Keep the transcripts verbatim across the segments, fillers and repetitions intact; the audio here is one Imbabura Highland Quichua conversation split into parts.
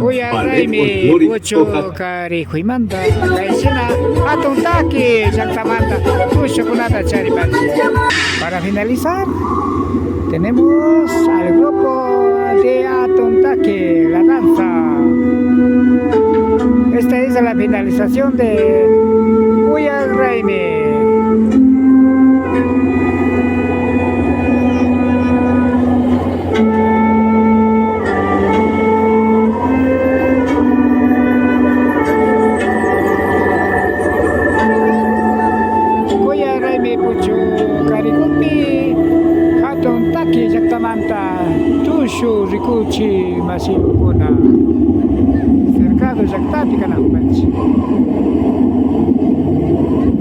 Kuyaraymi puchu karikuymanta, kayshina hatun taki llaktamanta tushukunata charipanchik. Para finalizar, tenemos al grupo de Hatun Taki, la danza. Esta es la finalización de Kuyaraymi. Kuyaraymi puchu karikupi, hatun taki llaktamanta tushu rikuchi mashikuna. Cercado llaktapi kanakupanchik.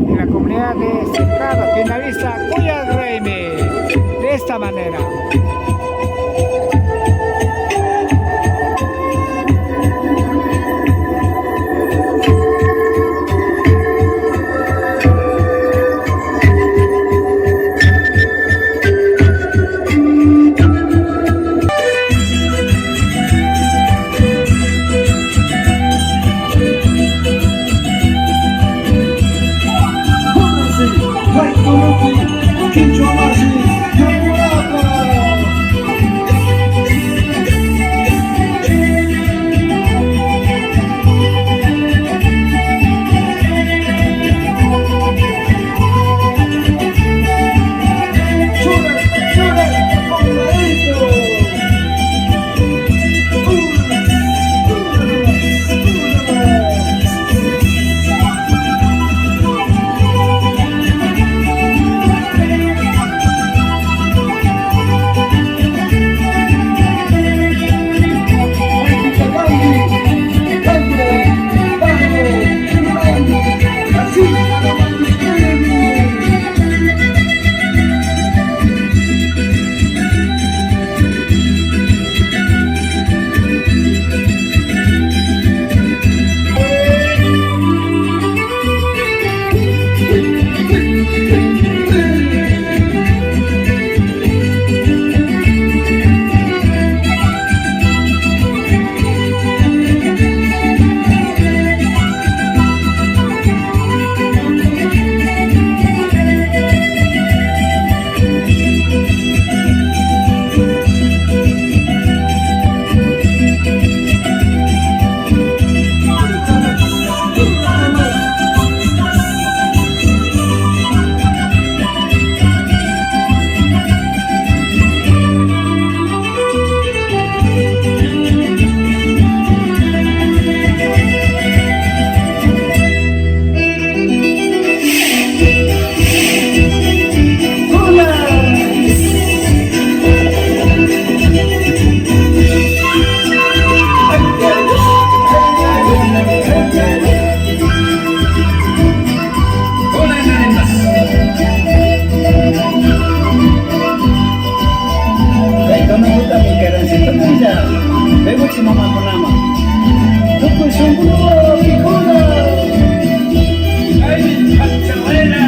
En la comunidad de Cercado finaliza Kuyaraymi de esta manera. Kay kamamutami karanchikta punlla, peguchi mamakunaman. Tukuy shunkuwan pikuna. Kaymi pacha wayra.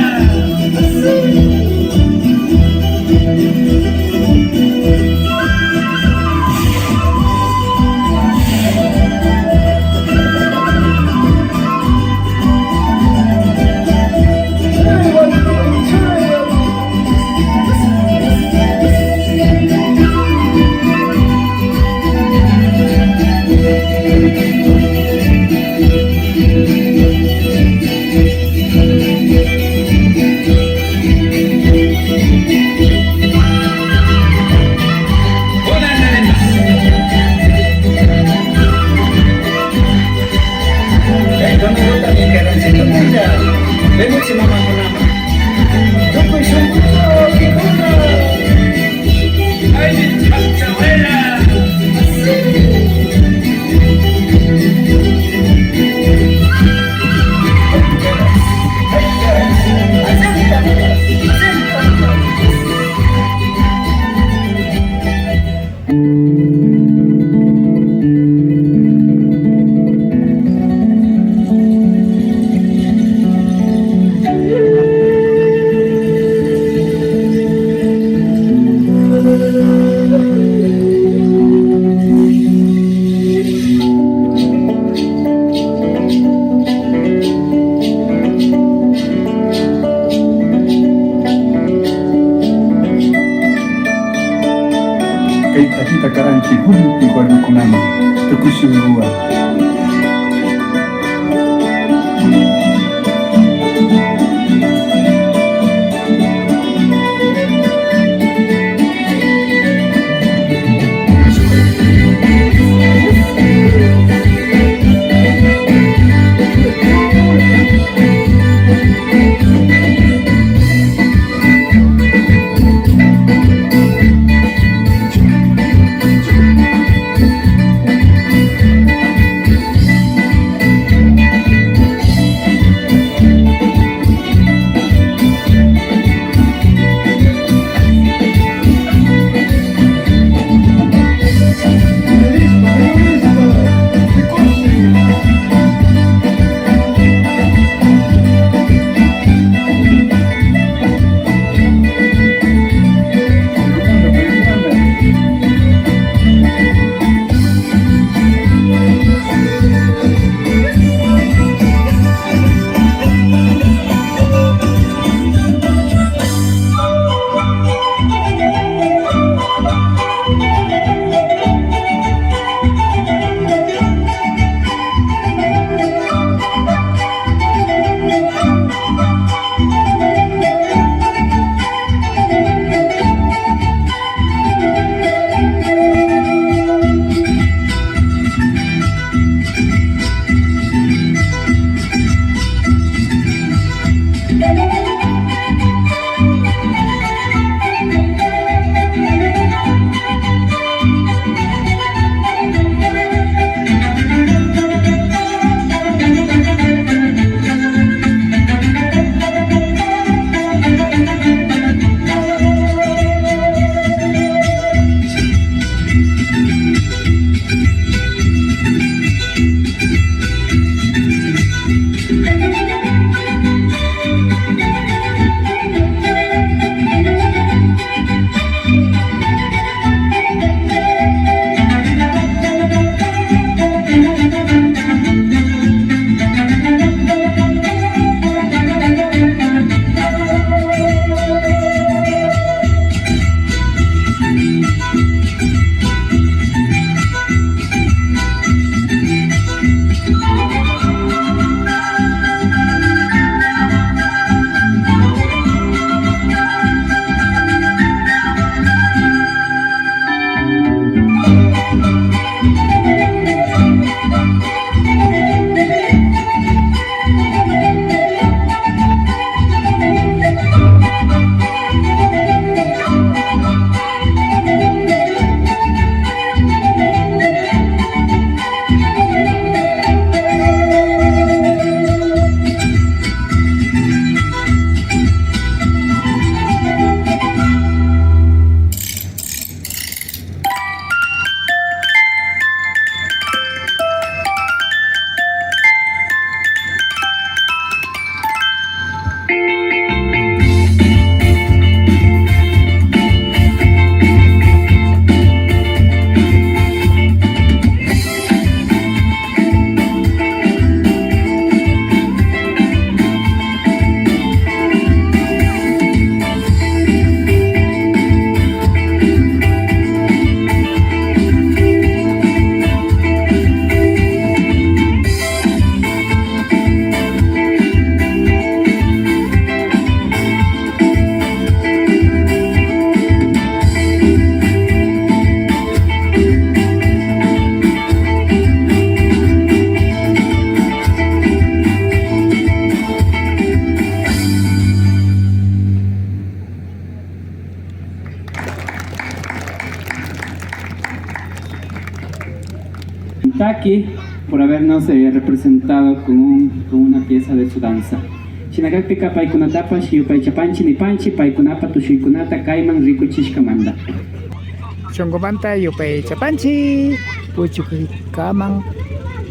Igual, igual, kunama, tukuy shunkuwan. Taki por habernos, eh, representado con un, con una pieza de su danza. Shinakakpika paykunatapash yupaychapanchi nipanchi, paykunapa tushuykunata kayman rikuchishkamanta. Shunkumanta yupaychapanchi puchukaykaman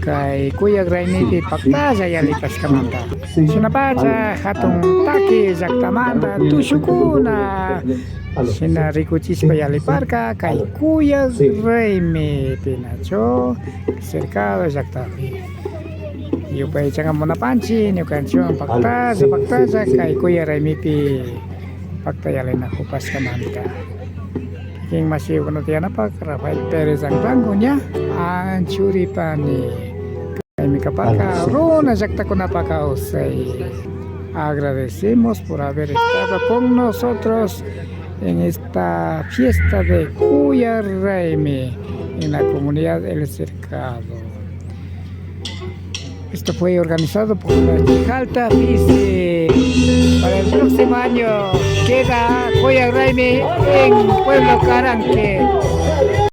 kay kuyak raymipi paktalla yallipashkamanta. Shinapacha hatun taki llaktamanta tushukuna shina rikuchishpa yalliparka kay kuyak raymipi, nachu, Cercado llaktapi. Yupaychanga munapanchi ñukanchiwan paktalla, paktalla kay kuyak raymipi pakta yallinakupashkamanta. Kay mashikuna tiyanapaka Rafael Pérez Anrango ña anchuripani. Kaymi kapaka runa llaktakunapa kawsay. Agradecemos por haber estado con nosotros en esta fiesta de Kuyay Raymi en la comunidad El Cercado. Esto fue organizado por la Chijalta Pisi. Para el próximo año queda Kuyay Raymi en Pueblo Caranque.